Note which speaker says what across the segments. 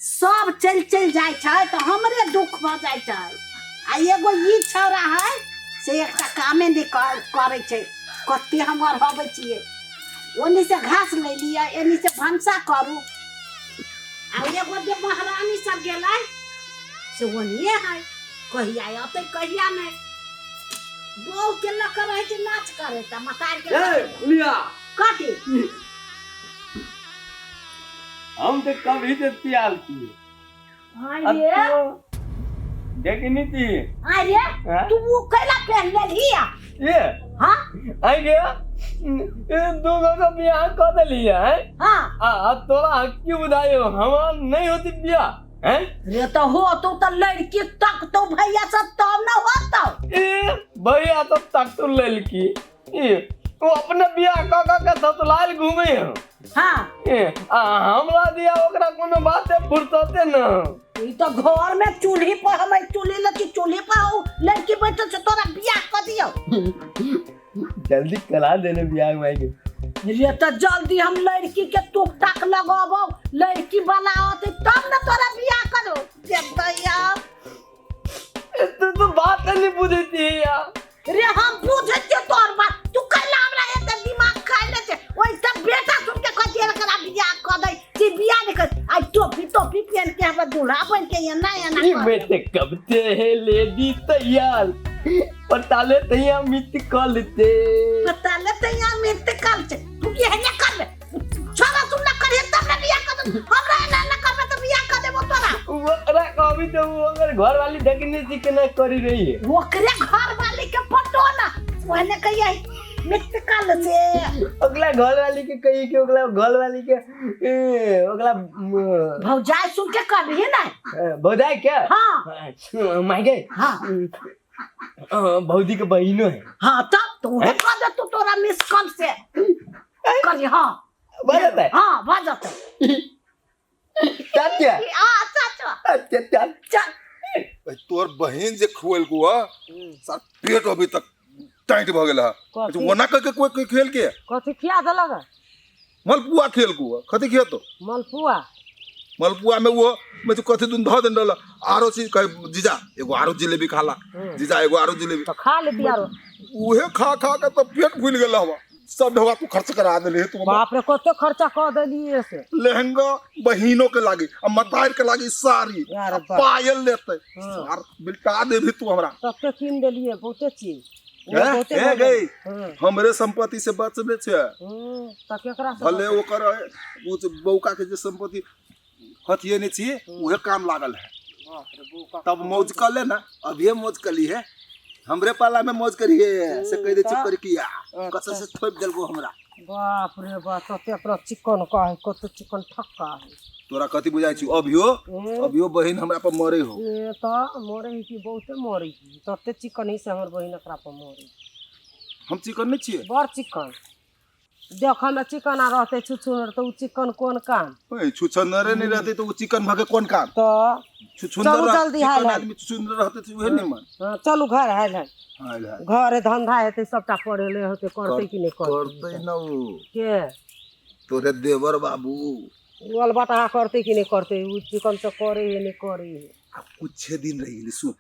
Speaker 1: सब चलि चलि जाइ छै तऽ हमरे दुख भऽ जाइ छै आ एगो ई छौड़ा है से एकटा कामे नहि करै छै। कते हम अरहबै छियै, ओन्नी से घास ले लिअ, एन्नी से भनसा करू। आ एगो जे महारानी सब गेलै से ओन्हिए है, कहिया अतै कहिया नहि। बहू के लऽ कऽ रहै छै नाच करे तऽ मतार के
Speaker 2: ए लिया।
Speaker 1: कथी?
Speaker 2: हम तो कभी से प्याल किए।
Speaker 1: आय रे।
Speaker 2: देखनी थी।
Speaker 1: आय रे।
Speaker 2: हाँ?
Speaker 1: तू वो कैला पहन लेलही आ?
Speaker 2: ये।
Speaker 1: हाँ?
Speaker 2: आई गया ये दू गो के बियाह कर देली है।
Speaker 1: हाँ।
Speaker 2: आ तोरा की बुझाइयो हमार नहीं होती बियाह हैं?
Speaker 1: रे तो हो तो तो लड़की तक तो भैया सब तब न होतो।
Speaker 2: ए भैया तो तक तो लड़की ए तू अपने बियाह क क के ससुराल घूमे हो।
Speaker 1: हाँ।
Speaker 2: ए आ हमरा दिया ओकरा कोनो बाते फुर्सते न।
Speaker 1: ई तो घर में चूल्ही पर हम चूल्ही लची चूल्ही पर हो लड़की बैठल से तोरा बियाह क दियो।
Speaker 2: जल्दी करा देने बियाह माई के।
Speaker 1: रे तो जल्दी हम लड़की के टूक टाक लगाबो, लड़की वाला आते तब न तोरा बियाह करो। जे भैया
Speaker 2: तू तो बात नहीं बुझती है यार।
Speaker 1: रे हम बुझै छियै तोहर बात, तू कैला हमरा एते दिमाग खाइ ले छै? ओइ सब बेटा सुन के कहै छियै एकरा बियाह कऽ दै छी, बियाह नहि कर। आइ टोपी टोपी पहिन के हमरा दूल्हा बन के एना एना
Speaker 2: ई
Speaker 1: कर।
Speaker 2: बेटे कब ते है लेडी तैयार पता ले तैयार मित कल ते।
Speaker 1: पता ले तैयार मित कल ते। तू एहने करबे छोरा सुन ना करिए तब ना बियाह कर दे। हमरा एना एना करबे तऽ बियाह कर देबो तोरा।
Speaker 2: ओकरा कहबी तो वो अगर घर वाली देखने छी केना करी रही है।
Speaker 1: ओकरे घर वाली के पटो ना ओहने कहिए मित कल से।
Speaker 2: ओकरा घर वाली के कही कि ओकरा घर वाली के ए, ओकरा
Speaker 1: भौजाई सुन के करबी ना।
Speaker 2: भौजाई के?
Speaker 1: हाँ।
Speaker 2: माय गे।
Speaker 1: हाँ।
Speaker 2: भौजी के बहिनो है।
Speaker 1: हाँ तब तो उहे कर दे तू तोरा मिस कॉल से करी। हाँ
Speaker 2: भऽ जेतै?
Speaker 1: हाँ भऽ जेतै।
Speaker 2: चाचा।
Speaker 1: हाँ चाचा।
Speaker 2: अच्छा चल।
Speaker 1: चल।
Speaker 3: तोर बहिन जे खुएलको ह सर पेट अभी तक टाइट भऽ गेल ह।
Speaker 4: कथी?
Speaker 3: ओना कह के कोई कोई खेल के
Speaker 4: कथी खिया देलक?
Speaker 3: मलपुआ खेलको ह। कथी खियतो?
Speaker 4: मलपुआ।
Speaker 3: मलपुआ में वो में तो कथी दिन धऽ देन रहल आरो चीज कहे जीजा एगो आरो जिलेबी खाला, जीजा एगो आरो जिलेबी।
Speaker 4: तो खा लेती आरो।
Speaker 3: उहे खा खा के तो पेट फूल गेल हवा। सब ढोआ तू खर्च करा देली तू।
Speaker 4: बाप रे कते खर्चा कर देली से।
Speaker 3: लहंगा बहिनों के लागी आ मतार के लागी साड़ी
Speaker 4: यार
Speaker 3: आ
Speaker 4: बाप।
Speaker 3: पायल लेते।
Speaker 4: हाँ।
Speaker 3: सार बिलटा देभी तू हमरा।
Speaker 4: तते कीन देलिए बहुते चीज।
Speaker 3: हैं?
Speaker 4: बहुते
Speaker 3: हैं
Speaker 4: भऽ गेल।
Speaker 3: गई?
Speaker 4: हाँ।
Speaker 3: हमरे संपत्ति से बचले छे।
Speaker 4: त केकरा से
Speaker 3: भले
Speaker 4: बचले?
Speaker 3: ओकर वो जे बौका के जे संपत्ति हथिये नहीं छी उहे काम लागल है।
Speaker 4: बाप रे, बौका
Speaker 3: तब मौज कर ले ना, अभिये मौज कर ली है। हमरे पाला में मौज करी है से कह दे चुप कर किया।
Speaker 4: अच्छा।
Speaker 3: कसम से थोप देलको हमरा।
Speaker 4: बाप रे बाप, तते अपना चिकन का है, कते चिकन ठक्का है।
Speaker 3: तोरा कथी बुझाइ छी? अभियो अभियो बहिन हमरा पर मरे हो।
Speaker 4: ए त मरे है कि बहुते मरे है। तते चिकन ही से हमर बहिन एकरा पर मरे।
Speaker 3: हम चिकन नहीं छियै?
Speaker 4: बड़ चिकन। देख में चिकन आ रहते छुछुनर त उ चिकन कोन काम?
Speaker 3: ओए छुछुनरे नहीं रहते तो उ चिकन भके कोन काम?
Speaker 4: त
Speaker 3: छुछुनर
Speaker 4: चलू
Speaker 3: रह-
Speaker 4: जल्दी,
Speaker 3: चिकन
Speaker 4: हाल, हाल।
Speaker 3: आदमी छुछुनर रहते तो उहे निमन।
Speaker 4: हां चलू घर हाल हाल।
Speaker 3: हाल हाल।
Speaker 4: घरे धंधा हेतै सबटा पढ़ेले होतै, करतै कि नहि करतै?
Speaker 3: करतै न उ।
Speaker 4: के?
Speaker 3: तोरे देवर बाबू।
Speaker 4: उ अलबटहा करतै कि नहि करतै? उ चिकन से करे है नहि करे है।
Speaker 3: आ कुछे दिन रहि गेलै सुन।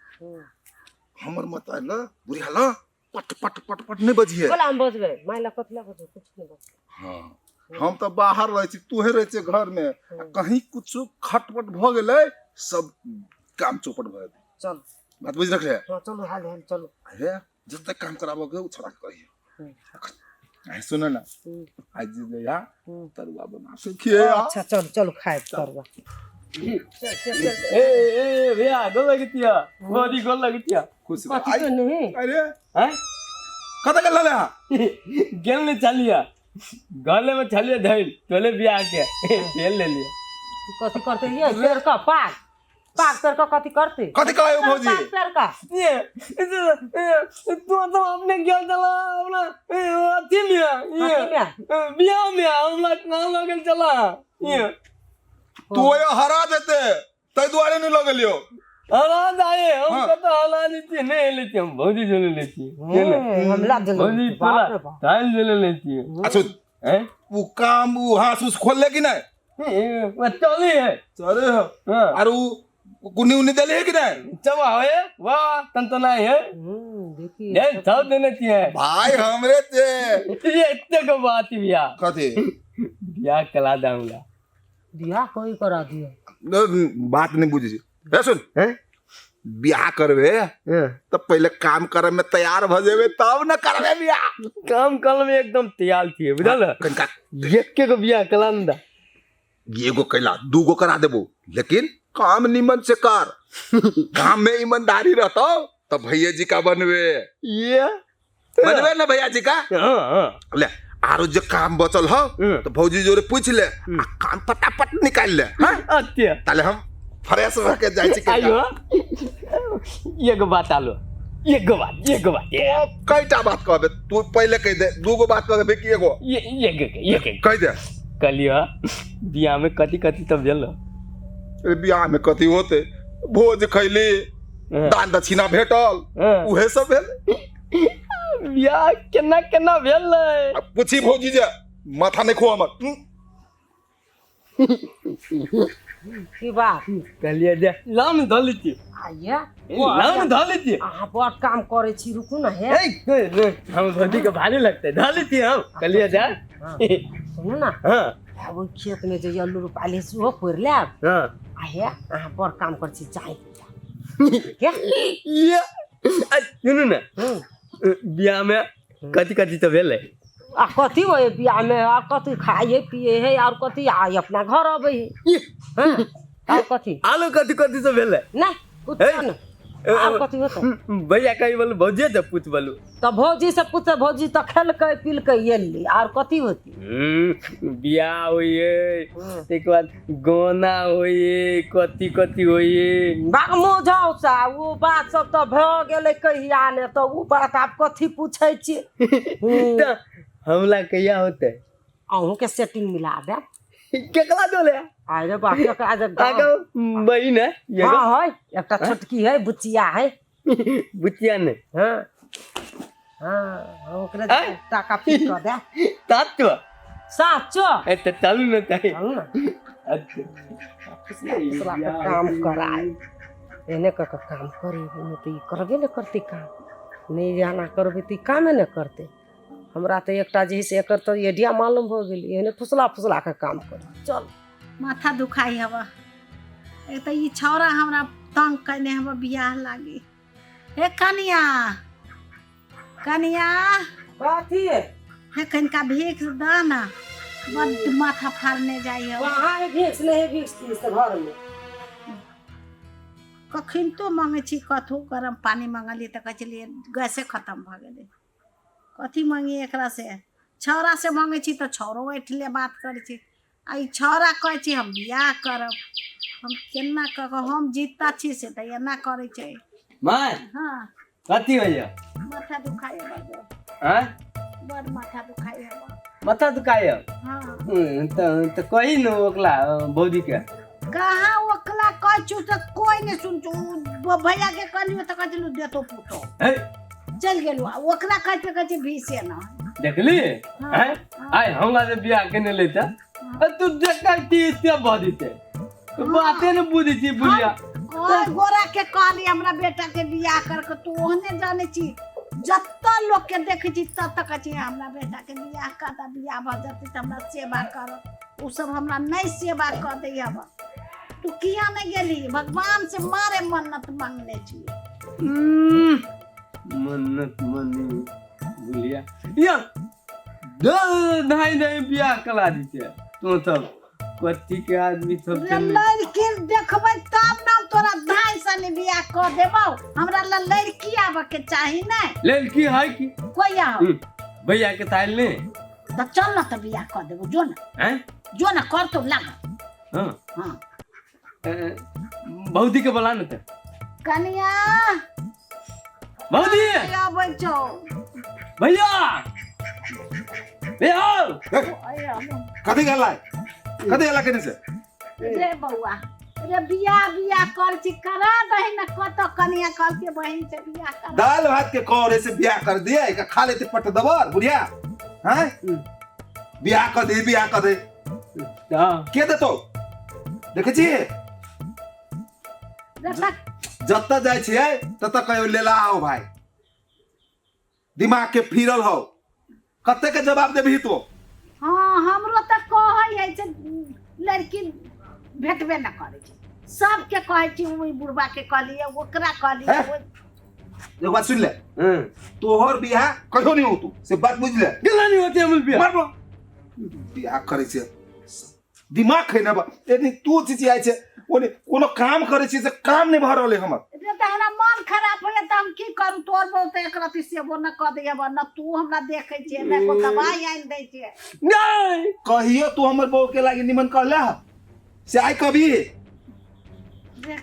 Speaker 3: हमर मत आयल बुढ़िया ल पट पट पट पट नहि बजिहे।
Speaker 4: बोला हम बजबै, माय लग कथी लए बजबै? कुछ नहि बजबै।
Speaker 3: हाँ, हम तऽ बाहर रहै छी, तूहे रहै छै घर में। आ कहीं कुछो खटपट भऽ गेलै सब काम चौपट भऽ जेतै।
Speaker 4: चल।
Speaker 3: बात बुझि रखले?
Speaker 4: हाँ चलू हाल हाल चलू।
Speaker 3: अरे जते काम कराबऽ के उ छोड़ा के कहिए। आइ सुन ना, आज जे जइहा तरुआ बना के खिए।
Speaker 4: अच्छा चल चल खाए तरुआ।
Speaker 2: ए ए भैया गोल लगतिया, गोदी गोल लगतिया।
Speaker 3: खुश रह।
Speaker 4: कथी तो नहीं।
Speaker 3: अरे
Speaker 2: हैं?
Speaker 3: कतऽ गेल रहले हँ?
Speaker 2: गेल नहीं चलिया, गले में चलिया धइल तोले बियाह के तेल ले लिया।
Speaker 4: कथी करते ये पेड़ का पाग पाग पेड़ का कथी करते?
Speaker 3: कथी कहै हो भौजी?
Speaker 4: पाग पेड़ का।
Speaker 2: ये तू तो अपने गेल चला अपना अथी में, ये
Speaker 4: कथी में?
Speaker 2: बियाह में हमरा कहाँ लगल चला ये।
Speaker 3: तू ओय हरा देते तै दुआरे नहीं लगलियो।
Speaker 2: हरा जाए हम।
Speaker 3: हाँ।
Speaker 2: तो हरा लेती नहीं लेती हम भौजी जोले लेती।
Speaker 4: हम ला देले।
Speaker 2: भौजी
Speaker 4: बाप रे बाप।
Speaker 2: ताल जोले लेती।
Speaker 3: अच्छा
Speaker 2: हैं?
Speaker 3: उ काम उ हाथ उस खोल ले कि नहीं?
Speaker 2: चली है।
Speaker 3: चले हो।
Speaker 2: हाँ।
Speaker 3: आर उ कुन्नी उन्नी देले है कि नहीं?
Speaker 2: चबा है वाह तन तो नहीं है।
Speaker 4: देखिए
Speaker 2: ये सब देने चाहिए
Speaker 3: भाई हमरे ते
Speaker 2: ये इतने को बात ही बिया
Speaker 3: कथी
Speaker 2: बिया कला दाऊंगा।
Speaker 4: बियाह कोई करा दियो
Speaker 3: न, बात नहीं बुझी ए सुन
Speaker 2: हैं?
Speaker 3: बियाह करबे तो पहले काम करे में तैयार भ जेबे तब न करबे बियाह।
Speaker 2: काम कल में एकदम तैयार थी बुझल।
Speaker 3: कनका
Speaker 2: एक के बियाह कला दा
Speaker 3: एगो कैला दूगो करा देबो लेकिन काम निमन से कर। काम में ईमानदारी रहतो तो भैया जी का बनवे।
Speaker 2: ये
Speaker 3: बनवे ना भैया जी का।
Speaker 2: हाँ हाँ
Speaker 3: ले आरो जो काम बचल हो तो भौजी जोरे पूछ ले आ काम फटाफट निकाल ले। हाँ
Speaker 2: अच्छा
Speaker 3: ताले हम फ्रेश रह के जाय छी।
Speaker 2: आइयो एगो बात आलो एगो बात एगो बात
Speaker 3: तो कईटा बात कहबे तू पहले कह दे दूगो बात कहबे कि एगो
Speaker 2: ये ये
Speaker 3: कह दे।
Speaker 2: कहलियो बियाह में कथी कथी तब भेल?
Speaker 3: अरे बियाह में कथी होते भोज खैली दान दक्षिणा भेटल उहे सब भेल।
Speaker 2: बियाह केना केना भेल?
Speaker 3: अब पूछी भौजी जे माथा नहीं खो हमर।
Speaker 4: की बात
Speaker 2: कहलिए जे लाम धऽ लै छी।
Speaker 4: आइए
Speaker 2: लाम धऽ लै छी।
Speaker 4: अहाँ बड़ काम करै छी रुकू ना हे।
Speaker 2: ए हम भौजी के भारी लगतै धऽ लै छी हम। कहलिए जा
Speaker 4: सुनू ना।
Speaker 2: हाँ
Speaker 4: आब ओहि खेत में जे अल्लू रोपाले सेहो कोरि लेब।
Speaker 2: हाँ
Speaker 4: आ हे अहाँ बड़ काम करै छी जाय के
Speaker 2: ये सुनू ना बियाह में कथी कथी तऽ भेलै?
Speaker 4: आ कथी होय बियाह में? आ कथी खाइए पिए है और कथी आ अपना घर अबै है। हाँ और कथी
Speaker 2: आलू कथी कथी सब भेलै?
Speaker 4: नहीं कुछ नहीं। और कथी होतै?
Speaker 2: भैया कही बोलू भौजी से पूछ बोलू
Speaker 4: तऽ भौजी से पूछ भौजी तऽ खेलकै पिलकै एली और कथी होती?
Speaker 2: बियाह होइए ताहिके बाद गहना होइए कथी कथी होइए।
Speaker 4: बाग मोझाउ सा ओ बात सब तऽ भऽ गेलै कहिया ने तऽ ओ बात आब कथी पूछै छी?
Speaker 2: तऽ हमला कहिया होतै?
Speaker 4: अहूँ के सेटिंग मिला देब।
Speaker 2: केकरा दोले?
Speaker 4: अरे बाप केकरा जे
Speaker 2: आगे बहिन है?
Speaker 4: हाँ है एकटा छोटकी है बुचिया है।
Speaker 2: बुचिया ने
Speaker 4: हाँ हाँ ओकरा टाका पीट कऽ दे।
Speaker 2: सात
Speaker 4: सात
Speaker 2: ए तऽ चलू ने तै
Speaker 4: चलू ना।
Speaker 2: अच्छा
Speaker 4: काम कराय एने कऽ के काम करी ओने तऽ ई करबे ने करतै काम। नहि एना करबै तऽ ई कामे ने करतै। हमरा तऽ एकटा जे है से एकर तऽ आइडिया मालूम भऽ गेल एहने फुसला फुसला के काम करी। चल
Speaker 1: माथा दुखाई हवा एक तऽ ई छौड़ा हमरा तंग कयने हवा बियाह लागी। हे कनिया कनिया
Speaker 4: कथी
Speaker 1: हे कनिका भीख दऽ ना बड्ड माथा फाड़ने जाइ हवा।
Speaker 4: कहाँ है भीख? नहीं है भीख से घर में
Speaker 1: कखन तो मांगै छी कथू गरम पानी मंगलियै तऽ कहै छलियै गैसे खत्म भऽ गेलै। कथी मांगी एकरा से? छौड़ा से मांगै छी तऽ छौड़ो ऐठले बात करै छै। आ ई छौड़ा कहै छै हम बियाह करब। हम केना कऽ कऽ हम जीता छी से तऽ एना करै छै।
Speaker 2: माय
Speaker 1: हाँ
Speaker 2: कथी होइए?
Speaker 1: माथा दुखाइ बड़।
Speaker 2: आँय
Speaker 1: बड़ माथा दुखाइ हवा।
Speaker 2: माथा दुखाइ?
Speaker 1: हाँ
Speaker 2: तऽ कही ने ओकला भौजी के।
Speaker 1: कहाँ ओकला कहै छु तऽ कोइ नहि सुनछौ। भैया के कहलियो तऽ कहै छलू देतो पुतो चलि गेलू। आ ओकरा कहै छै कहै छै भीसे न
Speaker 2: देखली। आँय आइ हमरा जे बियाह केने लेता तू देखती से भऽ जेतै बाते ने बुझै छी बुढ़िया।
Speaker 1: कोइ गोरा के कहली हमरा बेटा के बियाह कर के तू ओहने जानै छी। जतऽ लोक के देखै छी ततऽ कहै छी हमरा बेटा के बियाह कर दे बियाह भऽ जेतै तऽ हमरा सेवा करत। ओ सब हमरा नहि सेवा कऽ दै हवा। तू किया नहि गेली? भगवान से मारे मन्नत मांगने छी।
Speaker 2: मन्नत मनी बुढ़िया या नहीं नहीं बियाह करा दिते तू सब कथी के आदमी सब
Speaker 1: लड़की देखबै तब ना तोरा धाइ सने बियाह कऽ देबौ। हमरा ला लड़की आबऽ के चाही नै।
Speaker 2: लड़की है की
Speaker 1: कोई आओ
Speaker 2: भैया के ताल ने
Speaker 1: तऽ चल ना तऽ बियाह कऽ देबौ। जो ना
Speaker 2: हैं
Speaker 1: जो ना कर तो लाग।
Speaker 2: हाँ
Speaker 1: हाँ
Speaker 2: भौजी के बोला ना त
Speaker 1: कनिया
Speaker 2: भौजी
Speaker 1: आबै छौ।
Speaker 2: भैया भैया
Speaker 3: कथी गेला कथी गेला केने से?
Speaker 1: रे बौआ रे बियाह बियाह कर छी करा दही ना कतऽ कनिया कहलकै बहिन से बियाह कर।
Speaker 3: दाल भात के कौरे से बियाह कर दिए का खा लेते पट दबर बुढ़िया। हैं बियाह कर दे बियाह कर दे। के देतो देखै छियै जतऽ जाइ छियै ततऽ कहियो लेला आओ भाई दिमाग के फिरल हो कते के जवाब देबही तो
Speaker 1: हाँ हमरो तऽ कहै है से लड़की भेटबे न करै छै सबके कहै छी ओहि बुढ़बा के कहलियै ओकरा कहलियै
Speaker 3: हैं? एक बात सुन ले तोहर बियाह कहियो नहीं होतू से बात बुझ ले
Speaker 2: केना नहीं होते हमर बियाह
Speaker 3: मारबो बियाह करै छै दिमाग है ना बा एनी तू चिचियाइ छै ओने कोनो काम करै छी से काम नहि भऽ रहल है हमर
Speaker 1: रे तऽ हमरा मन खराब होइए तऽ हम की करू तोर बहुत एक रति सेबो न कऽ दैए न तू हमरा देखै छियै ने को दवाइ आनि दै छियै
Speaker 2: नहीं
Speaker 3: कहियो तू हमर बहू के लागी निमन कहला से आइ कभी
Speaker 1: रे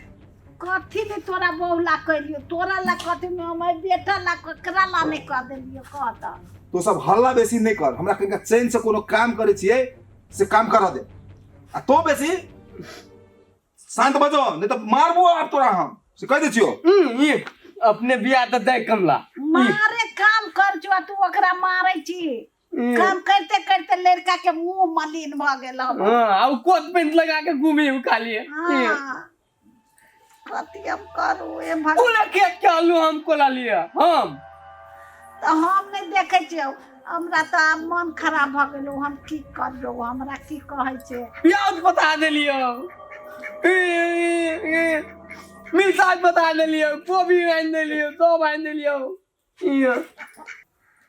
Speaker 1: कथी ने तोरा बहू ला कलियो तोरा ला कथी ने हमर बेटा ला ककरा ला नहि कऽ देलियो कह तऽ
Speaker 3: तो सब हल्ला बेसी नहि कर हमरा कनिका चैन से कोनो काम करै छियै से काम करऽ दे आ तो बेसी शांत बजो नहीं तो मारबो आब तोरा हम से कह दै छियो
Speaker 2: ये अपने बियाह तऽ दै कमला
Speaker 1: मारे काम कर छो तू ओकरा मारै छी काम करते करते लड़का के मुंह मलिन भऽ गेल हमर।
Speaker 2: हाँ आ उ कोट पेंट लगा के घूमे उ खाली
Speaker 1: हाँ कथी हम करू ए भगवान
Speaker 2: पूरा खेत के आलू हम कोला लिया हम
Speaker 1: तऽ हम नहि देखै छियै हमरा तऽ आब मन खराब भऽ गेल हम की करबै हमरा की कहै छै
Speaker 2: प्याज बता देलियो मिर्चाइ बता देलियो कोबी आनि देलियो सब आनि देलियो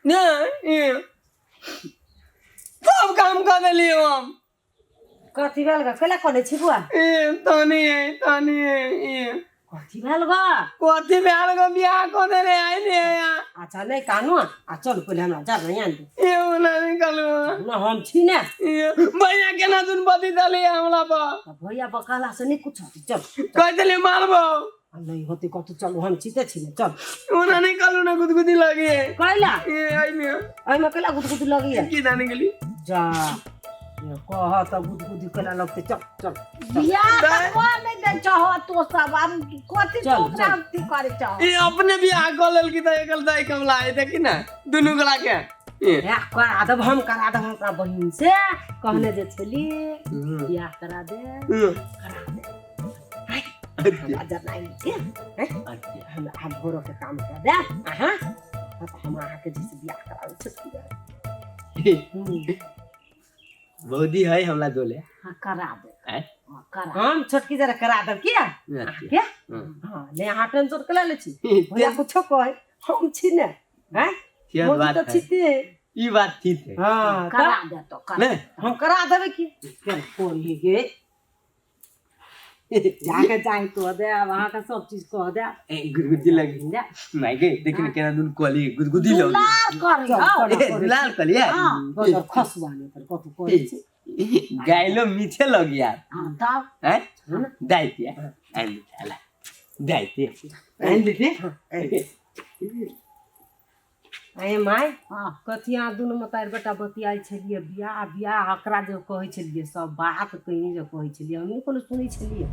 Speaker 2: नहि सब काम कऽ देलियो हम
Speaker 4: कथी भेल ग कैला कनै छी बुआ
Speaker 2: ए तनी तनी
Speaker 4: कथी भेल ग
Speaker 2: कथी भेल गो बियाह कऽ देने आइ ने
Speaker 4: अच्छा नहि कानू आ चल पहिले हमरा जर नहीं आन दे
Speaker 2: ए ओना नहि कहलू
Speaker 4: ना हम छी ने
Speaker 2: ए भैया केना दुन बदी देली हमरा पर
Speaker 4: आ भैया बकला से नहीं कुछ होती चल
Speaker 2: कह देली मारबो
Speaker 4: आ नहीं होती कथी चलू हम छी ते छी ने चल
Speaker 2: ओना नहीं कहलू ना गुदगुदी लगी
Speaker 4: कैला
Speaker 2: ए आई में
Speaker 4: एहिमे कैला गुदगुदी लगैया
Speaker 2: की जाने गेली
Speaker 4: जा ये कह तऽ गुदगुदी कैला लगतै चल चल
Speaker 1: बियाह तऽ कऽ नहि दै छहो तो सब आब कथी
Speaker 4: चल,
Speaker 1: तू ओकरा
Speaker 4: चल।
Speaker 1: अथी करै छहो
Speaker 2: ए अपने बियाह कऽ लेलकी तऽ एकल दाई कमला है देखी ना दुनू गोला के ए
Speaker 4: ए, करा देब हम करा देब हम अपना बहिन से कहने जे छली बियाह करा दे करा दे हमरा जनाइ के हैं? हम आब भोरो के काम कर दे अहाँ तऽ हम अहाँके जैसे बियाह कराबै छी
Speaker 2: बौदी है हमला दोले
Speaker 1: हाँ करा दे
Speaker 2: आँय?
Speaker 1: हाँ करा
Speaker 4: हम छोटकी जरा करा देब किया अहाँके हाँ नहि अहाँ टेंशन केला लै छी भैया कुछो कहै हम छी ने हैं
Speaker 2: ठीक
Speaker 4: मोदी
Speaker 2: बात
Speaker 4: तऽ
Speaker 2: है
Speaker 4: छिते
Speaker 2: ई बात ठीक है
Speaker 4: हाँ
Speaker 1: करा
Speaker 4: तऽ
Speaker 1: दे तो करा
Speaker 2: नहीं
Speaker 4: हम करा देबै की कोन ही गे जाके चाहे कह दे अब अहाँके सब चीज कह दे
Speaker 2: ए गुदगुदी लगी
Speaker 4: दे
Speaker 2: माय गे देखिन केना दुन कोली गुदगुदी लगी
Speaker 1: दुलार करी
Speaker 4: चल,
Speaker 1: हौ
Speaker 4: चल।
Speaker 2: ए दुलार कलिया
Speaker 1: हाँ।
Speaker 4: बस खसुआ नहि तर कथू करै छी
Speaker 2: गाइलो मीठे लगी यार
Speaker 1: हाँ तब
Speaker 2: हैं दाइते आइन देते दाइते आइन देते
Speaker 4: अरे माय
Speaker 1: हाँ
Speaker 4: कथी अहाँ दुनू मतारि बेटा बतियाइ छलियै बियाह बियाह एकरा जे कहै छलियै सब बात कहीं जे कहै छलियै हम नहि कोनो सुनै छलियै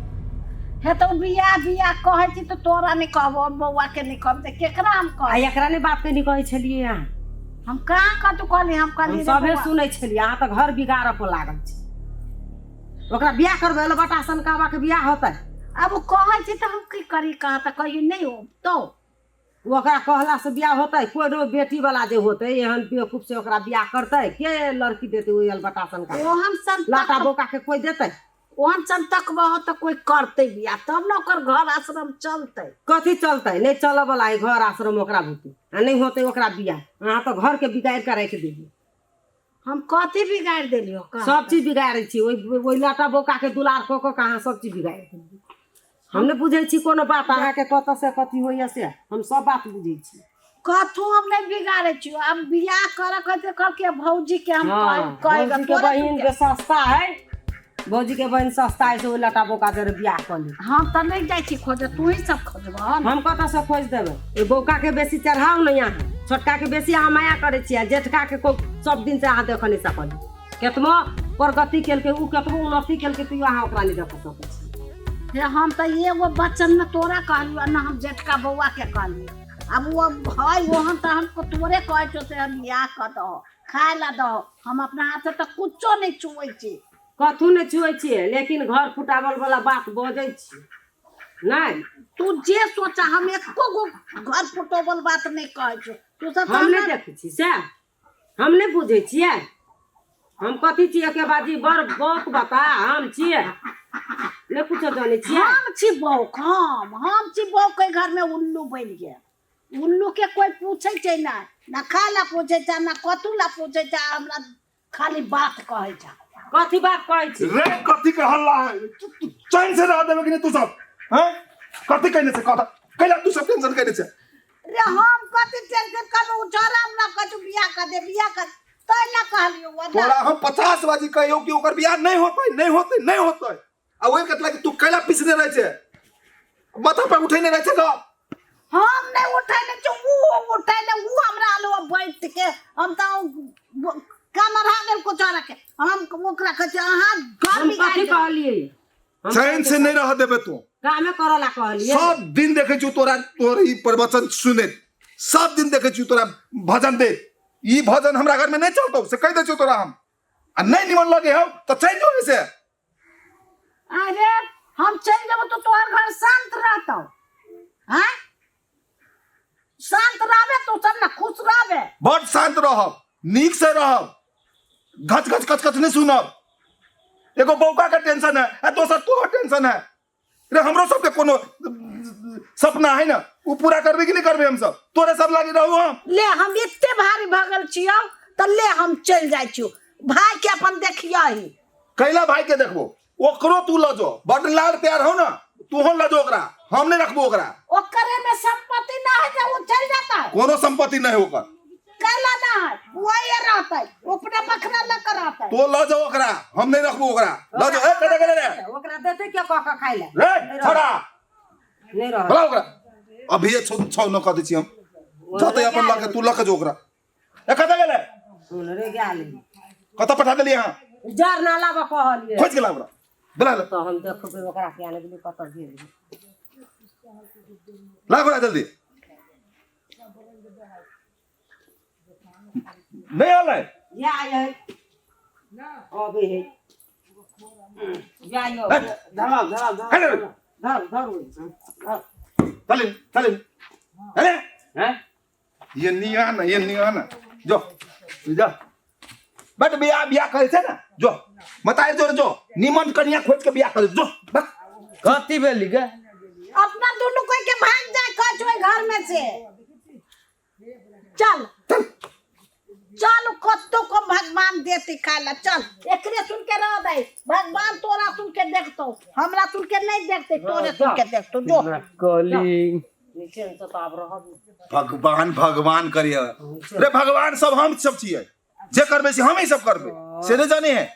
Speaker 1: हे तऽ बियाह बियाह कहै छी तऽ तोरा नहि कहबो बौआ के नहि कहब तऽ केकरा हम
Speaker 4: आ
Speaker 1: कहब
Speaker 4: एकरा नहि बात कहीं कहै छलियै अहाँ
Speaker 1: हम कहाँ कतौ कहली हम
Speaker 4: हम
Speaker 1: कहली रे
Speaker 4: सभे
Speaker 1: बौआ।
Speaker 4: सुनै छलियै अहाँ तऽ घर बिगाड़ऽ पर लागल छी ओकरा बियाह करबै लए बटा सनकाबा के बियाह होतै
Speaker 1: आब ओ कहै छी तऽ हम की करी कहाँ तऽ कहियो नहि हो तो
Speaker 4: ओकरा कहला से बियाह होतै कोनो बेटी वाला जे होतै एहन बेवकूफ से ओकरा बियाह करतै के लड़की देतै ओहि अलबटा सनका
Speaker 1: ओहन सन
Speaker 4: लाटा बोका के कोइ देतै
Speaker 1: ओहन सन तकबह तऽ कोइ करतै बियाह तब ने ओकर घर आश्रम चलतै
Speaker 4: कथी चलतै नहि चलऽ वाला है घर आश्रम ओकरा भूते आ नहि होतै ओकरा बियाह अहाँ तऽ घर के बिगाड़ि के राखि देलियै
Speaker 1: हम कथी बिगाड़ि देलियौ कह
Speaker 4: सब चीज बिगाड़ै छी ओहि ओहि लाटा बोका के दुलार कऽ कऽ के अहाँ सब चीज बिगाड़ि देलियै हम नहि बुझै छी कोनो बात अहाँके कतऽ से कथी होइया से हम सब बात बुझै छी
Speaker 1: कथू हम नहि बिगाड़ै छियौ आब बियाह करऽ कहते कहलकै भौजी के हम
Speaker 4: हाँ,
Speaker 1: कह
Speaker 4: भौजी के बहिन के सस्ता है भौजी के बहिन सस्ता है से ओहि लटा बोका जरे बियाह कऽ ली
Speaker 1: हम तऽ नहि जाइ छी खोजऽ तू ही सब खोजबह ने
Speaker 4: हम कतऽ से खोजि देबै ओहि बौका के बेसी चढ़ाउ ने अहाँ छोटका के बेसी अहाँ माया करै छियै आ जेठका के को सब दिन से अहाँ देखऽ नहि सकलियै केतनो प्रगति केलकै ओ केतबो उन्नति केलकै तैयो अहाँ ओकरा नहि देखऽ सकै छी
Speaker 1: हे हम तऽ एगो वचन ने तोरा कहलियौ आ ने हम जेठका बौआ के कहलियौ आब ओ है ओहन तऽ हमको तोरे कहै छौ से हम बियाह कऽ दहो खाय ला दहो हम अपना हाथे तऽ कुछो नहि छुबै छी
Speaker 4: कथू नहि छुए छियै, लेकिन घर फुटाबल वाला बात बजै छी नहि।
Speaker 1: तू जे सोचा, हम एको गो घर फुटोबल बात नहि कहै छियौ। तू सब
Speaker 4: हम नहि देखै छी से, हम नहि बुझै छियै। हम कथी छियै के बाजी बड़ बौक बता हम छियै, नहि कुछो जानै छियै।
Speaker 1: हम छी बौक, हम छी बौक। एहि घर में उल्लू बनि गेल। उल्लू के कोई पूछै छै नहि, ना खाय ला पूछै छै, ना कतू ला पूछै छै, हमरा खाली बात कहै छै।
Speaker 4: कथी बात कहै छी
Speaker 3: रे? कथी के हल्ला है? तू चैन से रह देबे कि नहीं तू सब? हैं, कथी कहने से कथा कैला तू सब टेंशन कहने से?
Speaker 1: रे, हम कथी टेंशन करबो? उ छोरा हमरा कहै छै बियाह कर दे, बियाह कर, तै ला कहलियौ वरना
Speaker 3: तोरा हम 50 बाजी कहियो कि ओकर बियाह नहीं होतै, नहीं होतै, नहीं होतै, आ ओहि कतला कि तू कैला पिसने रहै छै, माथा पर उठेने रहै छै गप।
Speaker 1: हम नहीं उठेने छियौ, उ उठेने, उ हमरा आलो बैठ के। हम तऽ कमरा गेल कुचारा के, हम ओकरा कहै छियै अहाँ घर
Speaker 4: हम
Speaker 1: बिगाड़ि
Speaker 4: कथी
Speaker 1: देबै।
Speaker 4: कहलियै? हम
Speaker 3: चैन से नहीं रह देबे तू।
Speaker 4: कामे करऽ ला कहलियै।
Speaker 3: सब दिन देखै छियौ तोरा, तोर ई प्रवचन सुनैत सब दिन देखै छियौ तोरा भजन दे। ई भजन हमरा घर में नहीं चलतौ से कहि दै छियौ तोरा हम, आ नहीं निमन लगे हौ तऽ चलि जो ऐसे।
Speaker 1: अरे, हम चलि जेबो तो तोहर घर शांत रहतौ? हैं, शांत रहबे तू सब ना, खुश रहबे?
Speaker 3: बड शांत रहब, नीक से रहब, घच घच कच कच नहीं सुनब। एगो बौका के टेंशन है आ दोसर तोहर टेंशन है। रे, हमरो सबके कोनो सपना है ना, उ पूरा करबे कि नहीं करबे? हम सब तोरे सब लागी रहू हम।
Speaker 1: ले, हम एते भारी भगल छियौ तऽ ले, हम चलि जाइ छियौ, भाई के अपन देखियही।
Speaker 3: कैला भाई के देखबो? ओकरो तू ल जो, बड लाड प्यार हो ना, तू हो ल जो ओकरा, हम नहीं रखबो ओकरा।
Speaker 1: ओकरे में संपत्ति ना है जे वो चल जाता है?
Speaker 3: कोनो संपत्ति नहीं ओकर।
Speaker 1: कैला ना है? वही रहता है, अपना बखरा लेकर रहता है।
Speaker 3: तो ल जो ओकरा, हम नहीं रखबो ओकरा, ल जो। ए, कते गेले रे?
Speaker 4: ओकरा देतै के कऽ कऽ खाइ लए?
Speaker 3: रे छोड़ा।
Speaker 4: नहि रह।
Speaker 3: बोला ओकरा, अभी ये छौ छौ न कह दै छी हम, जते अपन लके तू लके जो ओकरा। ए, कतऽ गेलै?
Speaker 4: रे गेल।
Speaker 3: कतऽ पठा देलियै अहाँ?
Speaker 4: जर ना लाबऽ कहलियै।
Speaker 3: खोजि गेला ओकरा, बोला ले।
Speaker 4: तऽ हम देखबै ओकरा, किया नहि गेलै, कतऽ गेल।
Speaker 3: ला ओकरा जल्दी। नहि आलै?
Speaker 4: या है, अबै है, जा यौ। धराउ धराउ।
Speaker 3: हेलो।
Speaker 4: धर धर धर।
Speaker 3: चल चल, अरे।
Speaker 2: हैं?
Speaker 3: ये निया ना, ये निया ना, जो जो बट बियाह बियाह करे छै ना, जो मताई जोर जो निमन कन्या खोज के बियाह करे जो बस।
Speaker 2: कथी भेली गे?
Speaker 1: अपना दोनों कोई के भाग जाए कच घर में से। चल चल, कत्तो को भगवान देते खाए ला, चल। एकरे सुन के रह दे, भगवान तोरा सुन के देखतो, हमरा सुन के नहीं देखते, तोरे सुन के देखतो जो।
Speaker 2: कहली।
Speaker 4: निचेन से तऽ आब रहब।
Speaker 3: भगवान भगवान करिए रे, भगवान सब हम सब छियै, जे करबै से हम ही सब करबै, से नहीं जाने है,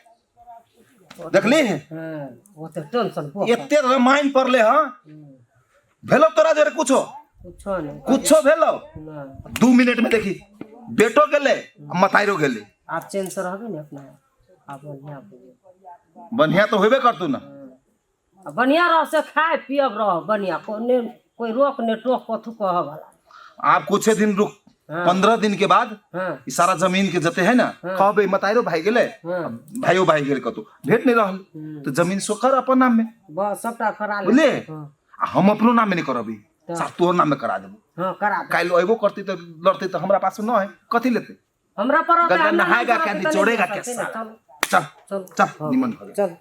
Speaker 3: देखली है?
Speaker 4: हँ, ओते टेंशन
Speaker 3: एते रामायण पढ़ले। हाँ, भेलो तोरा जोरे कुछो?
Speaker 4: कुछो नहि।
Speaker 3: कुछो भेलो?
Speaker 4: नहि।
Speaker 3: 2 मिनट में देखी, बेटो गेले आ मताइरो गेले।
Speaker 4: आब चैन से रहबै ने अपना, आब बढ़िआँ भऽ
Speaker 3: बढ़िया तो होबे करतू ना।
Speaker 4: आ बढ़िआँ रह से खाय पियब रह बढ़िआँ, कोने कोई रोक ने टोक कथू कहऽ वाला।
Speaker 3: आप कुछ दिन रुक।
Speaker 4: हाँ।
Speaker 3: 15 दिन के बाद
Speaker 4: हाँ।
Speaker 3: ई सारा जमीन के जते है ना, कहबे मताइरो भाई गेले,
Speaker 4: हाँ।
Speaker 3: भाइयो भाई गेले, कतौ भेट नहीं रहल तो जमीन सोकर अपन नाम में।
Speaker 4: बस सबटा करा ले।
Speaker 3: बुझले?
Speaker 4: हाँ।
Speaker 3: आ हम अपनो नाम में नहीं करबी, साफ तोहर नाम में करा देबो।
Speaker 4: हाँ, करा दे।
Speaker 3: काल्हि अयबो करती तो लड़ते तो हमरा पास न है, कथी लेते?
Speaker 4: हमरा पर
Speaker 3: गंगा नहाएगा क्या, निचोड़ेगा क्या साला?
Speaker 4: चल।
Speaker 3: चल।
Speaker 4: चल।
Speaker 3: चल, निमन भऽ गेल।
Speaker 4: चल।